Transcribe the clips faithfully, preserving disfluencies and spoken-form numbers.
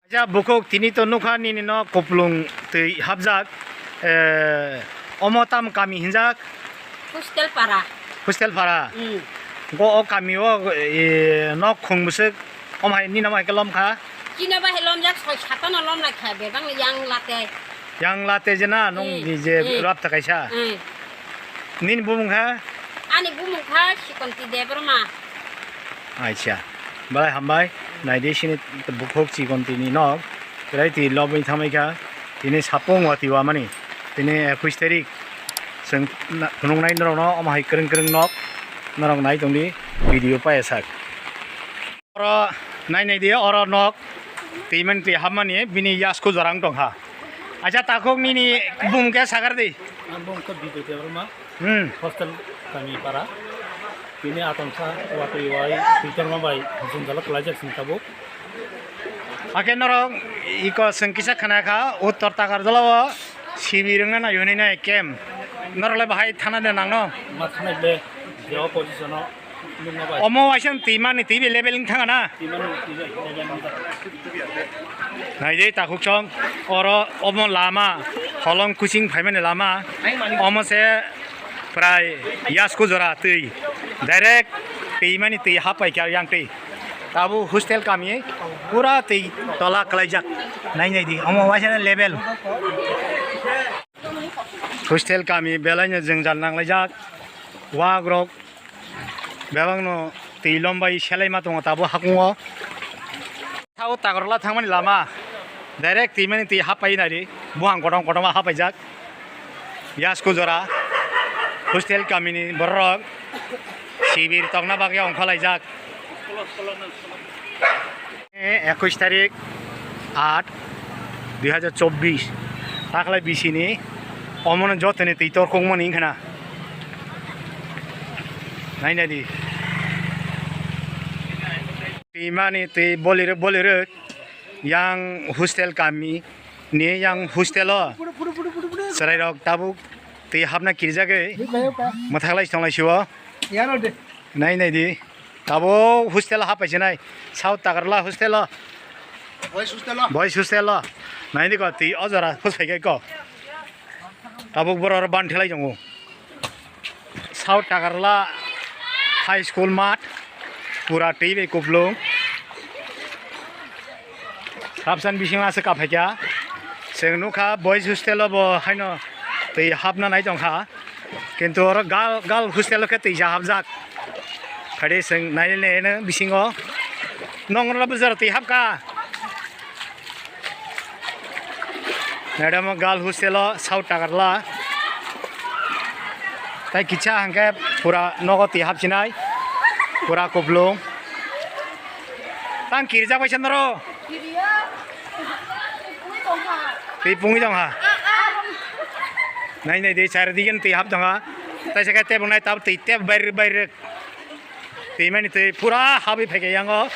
Ja bukhuk tini to nukha nini no kuplung twi hapjak, eh, omo tam kami hinjak? Hostel para. Hostel para. Hmm. Go o kami o, eh, nok khung bwswk om hai nini omo hai khe lom kha? Chini bai hai lom jak soi sata no lom lai kha bebak yang late. Yang late je na nung Hmm. ni je Hmm. rap ta kaisa. Hmm. Nini bumung kha? Ani bumung kha Sikonti Debbarma. Aisa, belai hambai. Naidi sini bukhuk Sikonti ni nok. Kwrai twi lobwi thangbai kha. Tini sapung wati wamani. Tini ekush tarik. Chwng na-, phunuknai norokno omo hai kwrwng kwrwng nok. Norok nai tongdi video paiya sak. Oro nai nai di oro nok. Twi mani twi hapmani bini yasku jorang tongkha. Acha takhuk nini bumung khe sakar di. Ang bumung khe Bijoy Debbarma. Hmm. Hostel kami para. Tini atomsa watwi wai twitorma bai jwngjalo kwlaijak sini tabuk. Hakhe norok iko chwng kisa khna kha Uttor Takarjala o sibir wngna nai hwnwi nai camp. Norok le bahai thana de nangno? Ma thana le je opposition o nungma bai. Omo waisa twi mani twi level wng thanga na? Twi mani twi level wng thanga. Naidi takhuk chong oro omo lama holong kuching phaimani lama omo se. Prai yasku jora twi direct twi mani twi hapai kha yang twi. Tabuk hostel kami pura twi tola kwlaijak. Nai nai di omo waisa level. Hostel kami belai no jwngjal nanglaijak. Wak rok bebak no twi lom bai selai ma tongo tabuk hakung o. Sao Takarjala thangmani lama direct twi mani twi hapai nai ri. Buhang kotom kotom hapaijak. Yasku jora hostel kamini bororok sibir tokna bagwi ongkhorlaijak. Ekush tarik aat dui hajar chobbish takhwlai bisini omono jotoni twi torkukmani wngkhana. Nai nai di. Twi mani twi bolirok bolirok yang hostel kami ni yang hostel o chwrairok tabuk twi hapna kirijagwi mwthaklai tonglai sio. Nai nai di. Tabuk hostel o hapai sinai. Sao Takarjala hostel o. Boys hostel o. Boys hostel o. Nai di ko twi o jora phus phai khe ko. Tabuk borok oro ban thelai tongo. Sao Takarjala High School math pura twi bai kuplung. Kapsan bisingo aswk kaphaikha. Chwng nukha boys hostel o bo haino twi hapna nai tongkha. Kintu oro girl, girl hostel o khe twi cha hapjak. Phade chwng nai nai no bisingo. Nong oro bwswk twi hapkha. Madam o girl hostel o Sao Takarjala. Tai kisa hwnkhe pura nogo twi hapsinai. Pura kuplung. Tang kirijak bai sandro. Twi pungwi tongkha. Nai nai di chari digen twi hap tongkha. Tai saka tebuk nai tab twi teb bair bair. Twi mani twi pura habwi phaikha yango.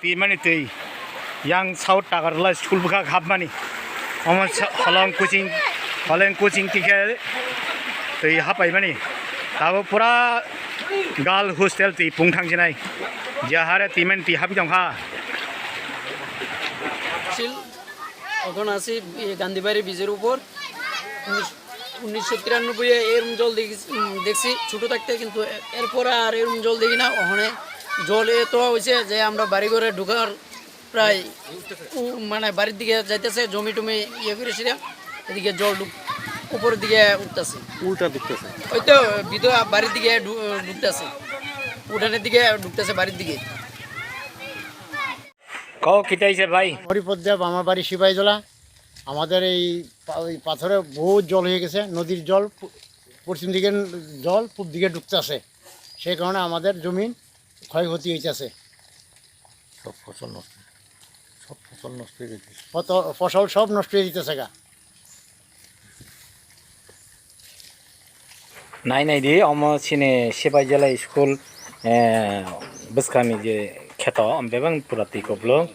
Twi mani twi yang Sao Takarjala school bwkhak hapmani. Omo sa-, holong coaching, holong coaching tikhe twi hapaimani. Tabuk pura girl hostel twi pung thangsinai. Jahare twi mani twi habi tongkha. ছিল। এখন আছি, ইয়ে, গান্ধীবাড়ি ব্রিজের উপর। উনিশ-, উনিশশো তিরানব্বই এ এরম জল দেখেছি, উম, দেখছি ছোট থাকতে, কিন্তু এ-, এরপরে আর এরম জল দেখি না। ওখানে জল এত হয়েছে যে আমরা বাড়ি ঘরে ঢুকার প্রায় উ-, মানে বাড়ির দিকে যাইতেছে, জমি টমি ইয়ে করেছিলাম, এদিকে জল ঢুক-, উপরের দিকে উঠতেছে। উল্টা ঢুকতেছে। ওই তো ভিতরে বাড়ির দিকে ঢু-, ঢুকতেছে, উঠানের দিকে ঢুকতেছে বাড়ির দিকে। কও, কিতা হইছে ভাই? হরিপদ দেব, আমার বাড়ি সিপাহীজলা। আমাদের এই পা-, ওই পাথরে বহুত জল হয়ে গেছে, নদীর জল পু-, পশ্চিম দিকে জল, পূব দিকে ঢুকতে আছে, সেই কারণে আমাদের জমিন ক্ষয়ক্ষতি হইতেছে। সব ফসল নষ্ট, সব ফসল নষ্ট হয়ে গেছে। ফত-, ফসল সব নষ্ট হয়ে যেতেছে গা। Nai nai di, omo chini Sipaijala school, eh, bwskangni je kheto, bebak pura twi kuplung.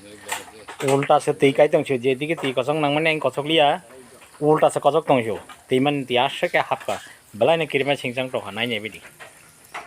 Ulta se twi kai tong sio, jedike twi kochok nangmani ang kochok liya, ulta se kochok tong sio. Twi mani twi aswk khe hapkha. Belai no kirima singjang tongkha, nai nai bidi.